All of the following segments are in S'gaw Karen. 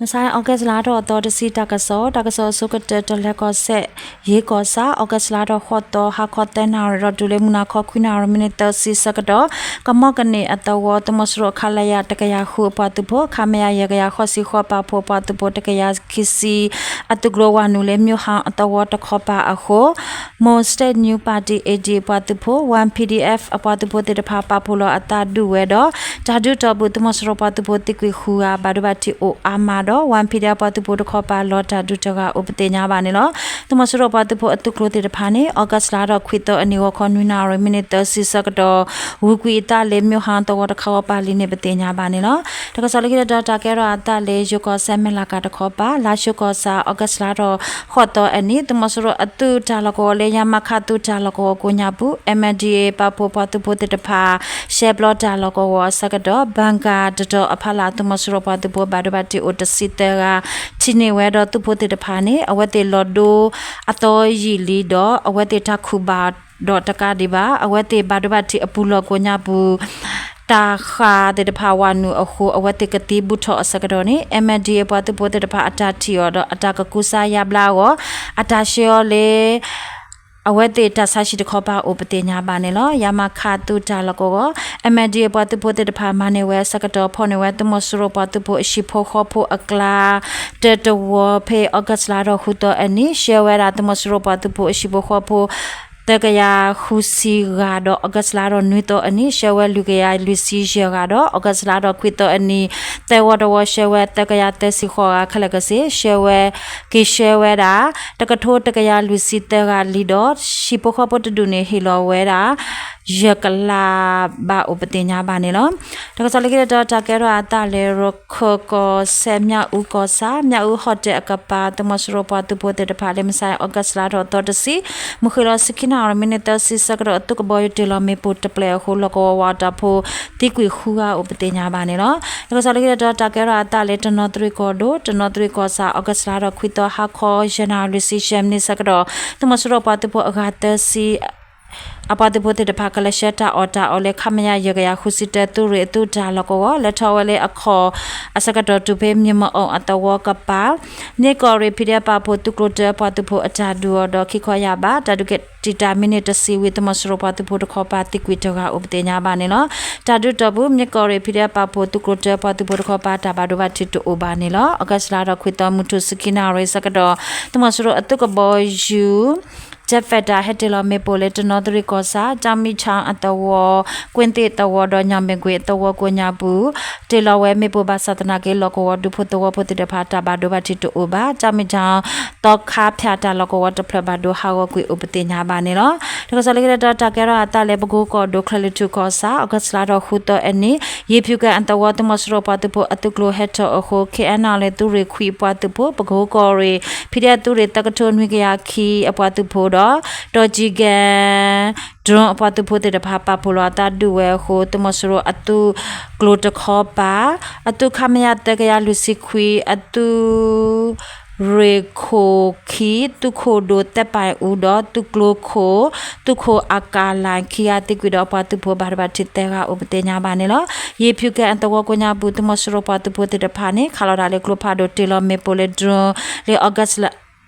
မဆါ August လါထီၣ်အသီတဆံတၢ်ကစီၣ်, တၢ်ကစီၣ်အဆိကတၢၢ် တလဲၤကီၢ်စဲၣ် ယ့ကီၢ်ဆၣ် August လါထီၣ်ဃိးသီ ဟါခီသၢနၣ်ရံၣ်ဒီးတုၤလၢမုၢ်နၤခီခွံနၣ်ရံၣ် မံးနံးသၢဆံဆၢကတီၢ် ကမီၣ်ကန့ၢ်အသဝီ သုးမီၤစိရိၤ ခလရ တကယၤဃုအပှၤသုးဖိ ခမရ ယဲၢ်ကယၤဃိးဆံဃိး ပာ်ဖှိၣ်ပှၤသုးဖိ တကယၤခံဆံ အသုးကျိၤဝၤနုာ်လၢ မၠိၣ်ဟါအသဝီတခီပၤအဃိ Mon State New Party အ့ၣ်ဒံၣ် အပှၤသုးဖိ ဝၣ် ပီၣ်ဒံၣ်အဲၣ် အပှၤသုးဖိသ့ၣ်တဖၣ် ပာ်ဖှိၣ်လီၤအသးဒုးဝဲဒီး တၢ်ဒုးတီၢ်ပူၤ သုးမီၤစိရိၤပှၤသုးဖိသံကွံာ်ဃုဂၤ ဘၣ်ဒိဘၣ်ထံးအိၣ်အါမးဒီး ဝၣ် ပီၣ်ဒံၣ်အဲၣ် အပှၤသုးဖိတခီပၤ လီၤတၢ်ဒုးတဂၤအိၣ်ပသ့ၣ်ညါဘၣ်န့ၣ်လီၤ. သုးမီၤစိရိၤပှၤသုးဖိအသုးကျိၤသ့ၣ်တဖၣ်န့ၣ် August လါထီၣ်ခွံသီအနံၤ ဂီၤခီနွံနၣ်ရံၣ် မံးနံးသၢဆံဆၢကတီၢ် ဂုၤကွံာ်အသးလၢ မၠိၣ်ဟါသဝီတခီပၤလံန့ၣ် ပသ့ၣ်ညါဘၣ်န့ၣ်လီၤ. တၢ်ကစီၣ်လၢခံတတီၤ တၢ်ကဲထီၣ်အသးလၢ ယိၤကီၢ်စဲၣ် မဲၢ်လးကၤတခီပၤ လါၡိကီၢ်ဆၣ် August လါထီၣ်ဃိးသီအနံၤ သုးမီၤစိရိၤအသုးတၢ်လီၢ်ကဝီၤလၢ ရမခ သုးတၢ်လီၢ်ကဝီၤကိးညါပူၤ MNDAA ပာ်ဖှိၣ်ပှၤသုးဖိသ့ၣ်တဖၣ် ရှဲဘျီတၢ်လီၢ်ကဝီၤအဆၢကတီၢ် ဘၣ်ကၣ်တတီၤအဖီလာ် သုးမီၤစိရိၤပှၤသုးဖိ ဘၣ်ဒိဘၣ်ထံးအိၣ်တဆံသၢဂၤ ထံၣ်န့ၢ်ဝဲဒီးသုးဖိသ့ၣ်တဖၣ်န့ၣ် အဝဲသ့ၣ်လီၤဒိအသီယံာ်လံဒီး အဝဲသ့ၣ်တၢ်ခူၣ်ဘၣ်ဒီးတကးဒံးဘၣ် အဝဲသ့ၣ်ဘၣ်ဒိဘၣ်ထံးအပူၤလီၢ်ကိးညါပူၤ တၢ်ဃၢ်သ့ၣ်တဖၣ်ဝၤနုာ်အဃိ အဝဲသ့ၣ်ကသံဘူးထီၣ်အဆၢကတီၢ်န့ၣ် MNDAA ပှၤသုးဖိသ့ၣ်တဖၣ်အတၢ်ထံၣ်အီၤဒီးအတၢ်ကကူစါယါဘျါအဂီၢ် အတၢ်ရှဲအီၤလၢ အဝဲသ့ၣ်တၢ်ဆါဟံၣ်တခီပၤအိၣ်ပသ့ၣ်ညါဘၣ်န့ၣ်လီၤ. ရမခ သုးတၢ်လီၢ်ကဝီၤ MNDAA ပှၤသုးဖိသ့ၣ်တဖၣ်မၤန့ၢ်ဝဲအဆၢကတီၢ် ဖီၣ်န့ၢ်ဝဲသုးမီၤစိရိၤပှၤသုးဖိအဟံၣ်ဖိဃီဖိအကျါ တၢတဝီဖဲ August လါထီၣ်ဃုသီအနံၤ ရှဲဝဲဒၣ်သုးမီၤစိရိၤပှၤသုးဖိအဟံၣ်ဖိဃီဖိ သၢကယၤဃုဆံဂၤဒီး August လါထီၣ်နွံသီအနံၤ ရှဲဝဲလွံၢ်ကယၤလွံၢ်ဆံယဲၢ်ဂၤဒီး August လါထီၣ်ခွံသီအနံၤ သၢဝီတဝီရှဲဝဲသၢကယၤသၢဆံဃိးဂၤ ခဲလၢာ်ကဆ့ ရှဲဝဲ က့ၤရှဲဝဲဒၣ် တကထိတကယၤလွံၢ်ဆံသၢဂၤလံဒီး ဟံၣ်ဖိဃီဖိတဒူၣ်န့ၣ် ဟ့ၣ်လီၤဝဲဒၣ် ယဲၢ်ကလးဘၣ်အိၣ်ပသ့ၣ်ညါဘၣ်န့ၣ်လီၤ. တၢ်ကစီၣ်လၢခံတတီၤ တၢ်ကဲထီၣ်အသးလၢ ရခၢၣ်ကီၢ်စဲၣ် မၠၣ်အူကီၢ်ဆၣ် မၠၣ်အူဟီၣ်တဲၣ်အကပၤ သုးမီၤစိရိၤပှၤသုးဖိသ့ၣ်တဖၣ်လၢ မဆါ August လါထီၣ်သီတဆံ မုၢ်ဃ့ၢ်လီၤဆံခံနၣ်ရံၣ် မံးနံးသၢဆံဆၢကတီၢ် အသုးကဘီယူၤတ့ၢ်လီၤမ့ၣ်ပိၢ်တပျဲၢ်အဃိ လီၢ်ကဝီၤဝးတၢ်ဖိ သံကွံာ်ဃုဂၤအိၣ်ပသ့ၣ်ညါဘၣ်န့ၣ်လီၤ. တၢ်ကစီၣ်လၢခံတတီၤ တၢ်ကဲထီၣ်အသးလၢ တနီသရံၣ်ကီၢ်ဒိၣ် တနီသရံၣ်ကီၢ်ဆၣ် August လါထီၣ်ခွံသီ ဟါခီယဲၢ်နၣ်ရံၣ်လွံၢ်ဆံယဲၢ်မံးနံးဆၢကတီၢ် သုးမီၤစိရိၤပှၤသုးဖိအဂၤသၢဆံ အပှၤသုးဖိသ့ၣ်တဖၣ် ကလဲၤဆှၢတၢ်အီၣ်တၢ်အီလၢ ခမရ ယဲၢ်ကယၤဃုဆံတၢ သုးရ့ၣ်အသုးတၢ်လီၢ်ကဝီၤ လဲၤထီၣ်ဝဲလၢအခီၣ်အဆၢကတီၢ်တုၤဖဲ မၠ့ၣ်မအီၣ်အသဝီကပၤ မၠ့ၣ်ကီၢ်ရ့ၣ် PDF ပာ်ဖှိၣ်သုးကျိၤတၢ ပှၤသုးဖိအတၢ်ဒုးအီၤဒီးခံခီယၢ်ဘး တၢ်ဒုးကဲတံာ်တာ်မံးနံးတဆံဝံၤ သုးမီၤစိရိၤပှၤသုးဖိတခီပၤ သံကွံာ်တဂၤအိၣ်ပသ့ၣ်ညါဘၣ်န့ၣ်လီၤ. တၢ်ဒုးတီၢ်ပူၤ မၠ့ၣ်ကီၢ်ရ့ၣ် PDF ပာ်ဖှိၣ်သုးကျိၤတၢ ပှၤသုးဖိတခီပၤ တၢ်ဘၣ်ဒိဘၣ်ထံးတအိၣ်ဘၣ်န့ၣ်လီၤ. August လါထီၣ်ခွံသီ မုၢ်ထူၣ်ဆံခံနၣ်ရံၣ်ဆၢကတီၢ် သုးမီၤစိရိၤအသုးကဘီယူၤ Jet Fighter ဟဲတ့ၢ်လီၤမ့ၣ်ပိၢ်လၢ တနီသရံၣ်ကီၢ်ဆၣ် ကၠီမံၣ်ဆၣ်အသဝီ ကွ့ၢ်သ့ၣ်သဝီဒီး ညၣ်မဲၣ်ကွ့ၢ်အသဝီကိးညါပူၤ တ့ၢ်လီၤဝဲမ့ၣ်ပိၢ်ဘၣ်ဆၣ်သနာ်က့ လီၢ်ကဝီၤဒူဖိသဝီဖိသ့ၣ်တဖၣ် တၢ်ဘၣ်ဒိဘၣ်ထံးတအိၣ်ဘၣ်. ကၠီမံၣ်ဆၣ် သီခါဖၠၣ်တၢ်လီၢ်ကဝီၤတဖျၢၣ်ဘၣ်ဒိဟးဂီၤကွံာ်အိၣ်ပသ့ၣ်ညါဘၣ်န့ၣ်လီၤ. တၢ်ကစီၣ်လၢခံတတီၤ တၢ်ကဲထီၣ်အသးလၢ ပကိကီၢ်ဒိၣ် ချၢၣ်လွံၢ်ထူၣ်ကီၢ်ဆၣ် August လါထီၣ်ဃုသီအနံၤ ယ့ၤဖၠူၣ်ကဲၣ်အသဝီ သုးမီၤစိရိၤပှၤသုးဖိအသုးကျိၤဟဲထီၣ်အဃိ KNLA သုးရ့ၣ်ခွံအပှၤသုးဖိ ပကိကီၢ်ရ့ၣ် PDF သုးရ့ၣ်သၢကထိနွံကယၤခံ အပှၤသုးဖိဒီး တီၢ်ကၠံကဲၣ် drone အပှၤသုးဖိသ့ၣ်တဖၣ် ပာ်ဖှိၣ်လီၤအသးဒုးဝဲအဃိ သုးမီၤစိရိၤအသုးကျိၤတခီပၤ အသုး ခမရ သၢကယၤလွံၢ်ဆံခွံ အသုးရ့ၣ်ခိၣ်ခံ သုးခိၣ်ဒိၣ်သဲပၢ်အူဒီး သုးကျိၤခိၣ် သုးခိၣ်အကၤလၢ်ခံဂၤသံကွံာ်ဒီး အပှၤသုးဖိဘၣ်ဒိဘၣ်ထံးသၢဂၤအိၣ်ပသ့ၣ်ညါဘၣ်န့ၣ်လီၤ. ယ့ၤဖၠူၣ်ကဲၣ်အသဝီကိးညါပူၤ သုးမီၤစိရိၤပှၤသုးဖိသ့ၣ်တဖၣ်န့ၣ် ခးလီၤတၢ်လၢကျိဖးဒိၣ်တ့ၢ်လီၤမ့ၣ်ပိၢ်လၢ drone လၢ August လါ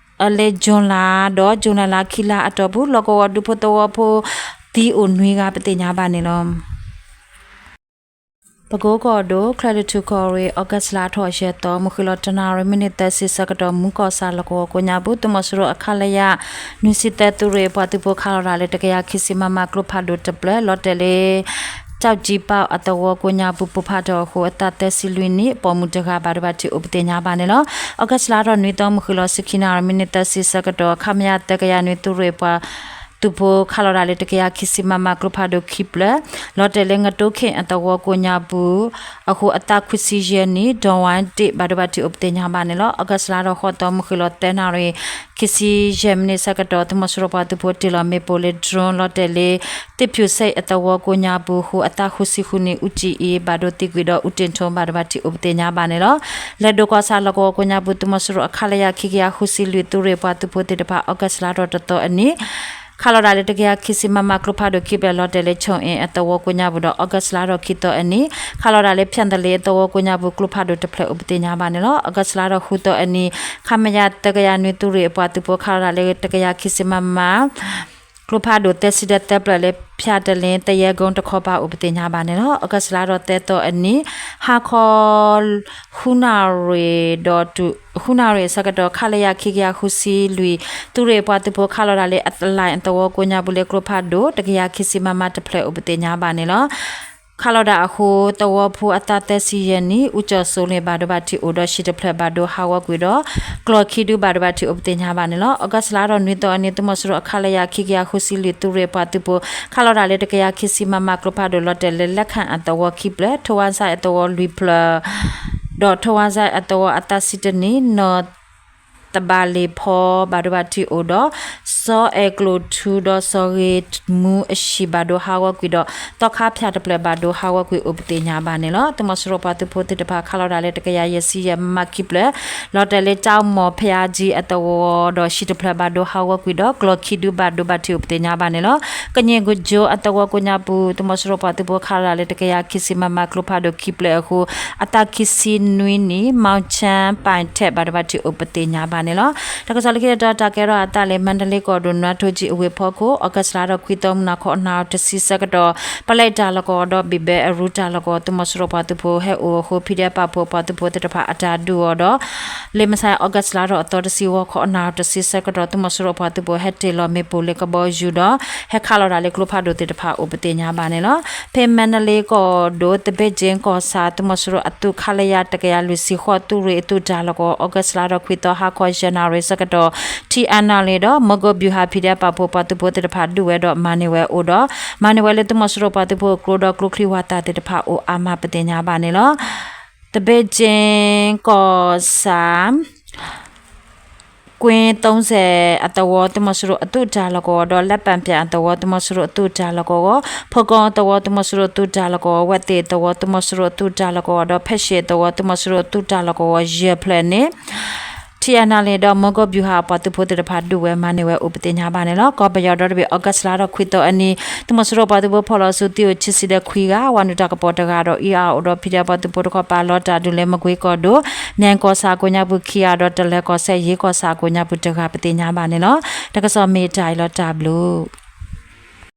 လၢ June လါဒီး June လါခံလါအတီၢ်ပူၤ လီၢ်ကဝီၤဒူဖိသဝီဖိ သံအိၣ်နွံဂၤပသ့ၣ်ညါဘၣ်န့ၣ်လီၤ. ပကိကီၢ်ဒိၣ် ချၢၣ်လွံၢ်ထူၣ်ကီၢ်ရ့ၣ် August လါထီၣ်ယဲၢ်သီ မုၢ်ဃ့ၢ်လီၤတနၣ်ရံၣ် မံးနံးသၢဆံဆၢကတီၢ် မူကီၢ်ဆၣ်လီၢ်ကဝီၤကိးညါပူၤ သုးမီၤစိရိၤအ ခလရ နွံဆံသၢ သုးရ့ၣ်အပှၤသုးဖိခးလီၤတၢ်လၢ တကယၤခံဆံ မမ ကျိဖးဒိၣ်တဖျၢၣ် လီၤတဲာ်လၢ ကၠီၣ်ကၠံပၣ်အသဝီကိးညါပူၤ ပိၢ်ဖးထီၣ်အဃိ အသးသၢဆံလွံၢ်နံၣ် ပိာ်မုၣ်တဂၤဘၣ်ဒိဘၣ်ထံးအိၣ်ပသ့ၣ်ညါဘၣ်န့ၣ်လီၤ. August လါထီၣ်နွံသီ မုၢ်ဃ့ၢ်လီၤဆံခံနၣ်ရံၣ် မံးနံးသၢဆံဆၢကတီၢ် ခမရ သၢကယၤနွံ သုးရ့ၣ်ပှၤသုးဖိခးလီၤတၢ်လၢ တကယၤခံဆံ မမ ကျိဖးဒိၣ်ခံဖျၢၣ် လီၤတဲာ်လၢ ငတိခ့ၣ်အသဝီကိးညါပူၤ အဃိအသးခွံဆံယဲၢ်နံၣ် ဒီဝါတ့ၣ် ဘၣ်ဒိဘၣ်ထံးအိၣ်ပသ့ၣ်ညါဘၣ်န့ၣ်လီၤ. August လါထီၣ်ဃိးသီ မုၢ်ဃ့ၢ်လီၤသၢနၣ်ရံၣ် ခံဆံယဲၢ်မံးနံးဆၢကတီၢ် သုးမီၤစိရိၤပှၤသုးဖိတ့ၢ်လီၤမ့ၣ်ပိၢ်လၢ drone လီၤတဲာ်လၢ သ့ၣ်ဖၠူၣ်စဲၣ်အသဝီကိးညါပူၤအဃိ အသးဃုဆံဃုနံၣ် အူကၠံအ့ ဘၣ်ဒိသံကွံာ်ဒီး အူတ့ၣ်ထိ ဘၣ်ဒိဘၣ်ထံးအိၣ်ပသ့ၣ်ညါဘၣ်န့ၣ်လီၤ. လဲၤဒိၣ်ကီၢ်ဆၣ်လီၢ်ကဝီၤကိးညါပူၤ သုးမီၤစိရိၤအ ခလရ ခံကယၤဃုဆံလွံၢ် သုးရ့ၣ်ပှၤသုးဖိသ့ၣ်တဖၣ် August လါထီၣ်တသီအနံၤ ခးလီၤဒၣ်လၢတကယၤခံဆံ MM ကျိဖးဒိၣ်ခံဖျၢၣ် လီၤတဲာ်လၢ ချိၣ်အ့အသဝီကိးညါပူၤဒီး August လါထီၣ်ခံသီအနံၤ ခးလီၤဒၣ်လၢ ဖၠၣ်သလ့အသဝီကိးညါပူၤ ကျိဖးဒိၣ်တဖျၢၣ်အိၣ်ပသ့ၣ်ညါဘၣ်န့ၣ်လီၤ. August လါထီၣ်ဃုသီအနံၤ ခမရ တကယၤနွံ သုးရ့ၣ်အပှၤသုးဖိ ခးလီၤဒၣ်လၢတကယၤခံဆံ MM ကျိဖးဒိၣ်သၢဆံဒီးသၢဖျၢၣ်လၢ ဖၠၣ်သလ့ သယဲကုန်း တခီပၤ အိၣ်ပသ့ၣ်ညါဘၣ်န့ၣ်လီၤ. August လါထီၣ်သၢသီအနံၤ ဟါခီ ဃုနၣ်ရံၣ်ဒီး ဃုနၣ်ရံၣ်အဆၢကတီၢ် ခလရ ခံကယၤဃုဆံလွံၢ် သုးရ့ၣ်အပှၤသုးဖိ ခးလီၤဒၣ်လၢ အသလၣ်အသဝီကိးညါပူၤလၢ ကျိဖးဒိၣ် တကယၤခံဆံ MM တဖျၢၣ်အိၣ်ပသ့ၣ်ညါဘၣ်န့ၣ်လီၤ. ခးလီၤဒၣ်အဃိ သဝီဖိအသးသၢဆံယဲၢ်နံၣ် အူကၠီၣ်စိလ့ၣ် ဘၣ်ဒိဘၣ်ထံးအိၣ်ဒီး ဟံၣ်တဖျၢၣ် ဘၣ်ဒိဟးဂီၤကွံာ်ဒီး ကျီၢ်ခံဒု ဘၣ်ဒိဘၣ်ထံးအိၣ်ပသ့ၣ်ညါဘၣ်န့ၣ်လီၤ. August လါထီၣ်နွံသီအနံၤ သုးမီၤစိရိၤအ ခလရ ခံကယၤဃုဆံလွံၢ် သုးရ့ၣ်အပှၤသုးဖိ ခးလီၤဒၣ်လၢတကယၤခံဆံ MM ကျိဖးဒိၣ် လီၤတဲာ်လၢ လဲခၣ်အသဝီခံဖျၢၣ် ထိၣ်ဝါစဲအသဝီလွံၢ်ဖျၢၣ် ဒီးထိၣ်ဝါစဲအသဝီအသးဆံတနံၣ် နီၢ် တဘၣ်လ့ၣ်ဖီ ဘၣ်ဒိဘၣ်ထံးအိၣ်ဒီး စီၤအဲၣ်ကျိၣ်ထူဒီးစီၤဂ့ၤမူအဟံၣ် ဘၣ်ဒိဟးဂီၤကွံာ်ဒီး သီခါဖၠၣ်တဖျၢၣ် ဘၣ်ဒိဟးဂီၤကွံာ်အိၣ်ပသ့ၣ်ညါဘၣ်န့ၣ်လီၤ. သုးမီၤစိရိၤပှၤသုးဖိသ့ၣ်တဖၣ် ခးလီၤဒၣ်လၢတကယၤယဲၢ်ဆံယဲၢ် MM ခံဖျၢၣ် လီၤတဲာ်လၢ ကၠီမီၢ်ဖယါကၠံအသဝီဒီး ဟံၣ်တဖျၢၣ် ဘၣ်ဒိဟးဂီၤကွံာ်ဒီး ကျီၢ်ခံဒု ဘၣ်ဒိဘၣ်ထံးအိၣ်ပသ့ၣ်ညါဘၣ်န့ၣ်လီၤ. ကည့ၣ်ကၠိအသဝီကိးညါပူၤ သုးမီၤစိရိၤပှၤသုးဖိ ခးလီၤဒၣ်လၢတကယၤခံဆံ MM ကျိဖးဒိၣ်ခံဖျၢၣ်အဃိ အသးခံဆံနွံနံၣ် မီၣ်ဆၣ်ပၢၣ်ထဲး ဘၣ်ဒိဘၣ်ထံးအိၣ်ပသ့ၣ်ညါဘၣ်န့ၣ်လီၤ. တၢ်ကစီၣ်လၢခံတတီၤ တၢ်ကဲထီၣ်အသးလၢ မါတလ့ကီၢ်ဒိၣ် နွါထိကၠံအဝ့ၢ်ဖီခိၣ် August လါထီၣ်ခွံသီ မုၢ်နၤခီ နၣ်ရံၣ်တဆံဆၢကတီၢ် ပလဲတၢ်လီၢ်ကဝီၤဒီး ဘံၣ်ဘဲအရူတၢ်လီၢ်ကဝီၤ သုးမီၤစိရိၤပှၤသုးဖိဟဲအိၣ်အဃိ ဖံဒဲးပာ်ဖှိၣ်ပှၤသုးဖိသ့ၣ်တဖၣ်အတၢ်ဒုးအီၤဒီး လၢမုၢ်ဆါ August လါထီၣ်အသီတဆံဂီၤခီ နၣ်ရံၣ်တဆံဆၢကတီၢ် သုးမီၤစိရိၤပှၤသုးဖိဟဲတ့ၢ်လီၤမ့ၣ်ပိၢ်လၢကဘီယူၤဒီး ဟဲခးလီၤဒၣ်လၢကျိဖးဒိၣ်သ့ၣ်တဖၣ်အိၣ်ပသ့ၣ်ညါဘၣ်န့ၣ်လီၤ. ဖဲမါတလ့ကီၢ်ဒိၣ် သဘ့ၣ်ကၠ့ကီၢ်ဆၣ် သုးမီၤစိရိၤအသုး ခလရ တကယၤလွံၢ်ဆံဃိး သုးရ့ၣ်အသုးတၢ်လီၢ်ကဝီၤ August လါထီၣ်ခွံသီ ဟါခီယဲၢ်နၣ်ရံၣ်ဆၢကတီၢ် ထံအါနၣ်လ့ဒီး မီကိဘျူးဟး ဖံဒဲးပာ်ဖှိၣ်ပှၤသုးဖိသ့ၣ်တဖၣ်ဒုးဝဲဒီးမၤန့ၢ်ဝဲအိၣ်ဒီး မၤန့ၢ်ဝဲလၢသုးမီၤစိရိၤပှၤသုးဖိအကျိဒီး ကျိချံဝၣ်သၣ်သ့ၣ်တဖၣ်အိၣ်အါမးပသ့ၣ်ညါဘၣ်န့ၣ်လီၤ. သဘ့ၣ်ကၠ့ကီၢ်ဆၣ် ကွ့သိစဲးအသဝီ သုးမီၤစိရိၤအသုးတၢ်လီၢ်ကဝီၤဒီး လၢပၣ်ပၠၣ်အသဝီ သုးမီၤစိရိၤအသုးတၢ်လီၢ်ကဝီၤ, ဖီကီအသဝီ သုးမီၤစိရိၤအသုးတၢ်လီၢ်ကဝီၤ, ဝဲသ့ၣ်အသဝီ သုးမီၤစိရိၤအသုးတၢ်လီၢ်ကဝီၤဒီး ဖဲၠ့ၣ်အသဝီ သုးမီၤစိရိၤအသုးတၢ်လီၢ်ကဝီၤ ယဲၢ်ဖျၢၣ်န့ၣ် ထံအါနၣ်လ့ဒီး မီကိဘျူးဟးအပှၤသုးဖိသ့ၣ်တဖၣ်ဒုးဝဲမၤန့ၢ်ဝဲအိၣ်ပသ့ၣ်ညါဘၣ်န့ၣ်လီၤ. ကီၢ်ပယီၤဒီတဘ့ၣ် August လါထီၣ်ခွံသီအနံၤ သုးမီၤစိရိၤပှၤသုးဖိဖီၣ်လီၤဆူသံအိၣ်ခံဆံဒီးခွံဂၤ, ဝၤနုာ်တၢ်ကပီၤတဂၤဒီး အံၤအအိၣ်ဒီး ဖံဒဲးပှၤသုးဖိတခီပၤလီၤတၢ်ဒုးလၢမကွ့ကီၢ်ဒိၣ် မၠဲၣ်ကီၢ်ဆၣ်အကိးညါပူၤခံဂၤဒီး တလဲၤကီၢ်စဲၣ် ယ့ကီၢ်ဆၣ်အကိးညါပူၤတဂၤပသ့ၣ်ညါဘၣ်န့ၣ်လီၤ. တၢ်ကစီၣ်မ့ၢ်တၢ်အံၤလီၤ တၢ်ဘျုး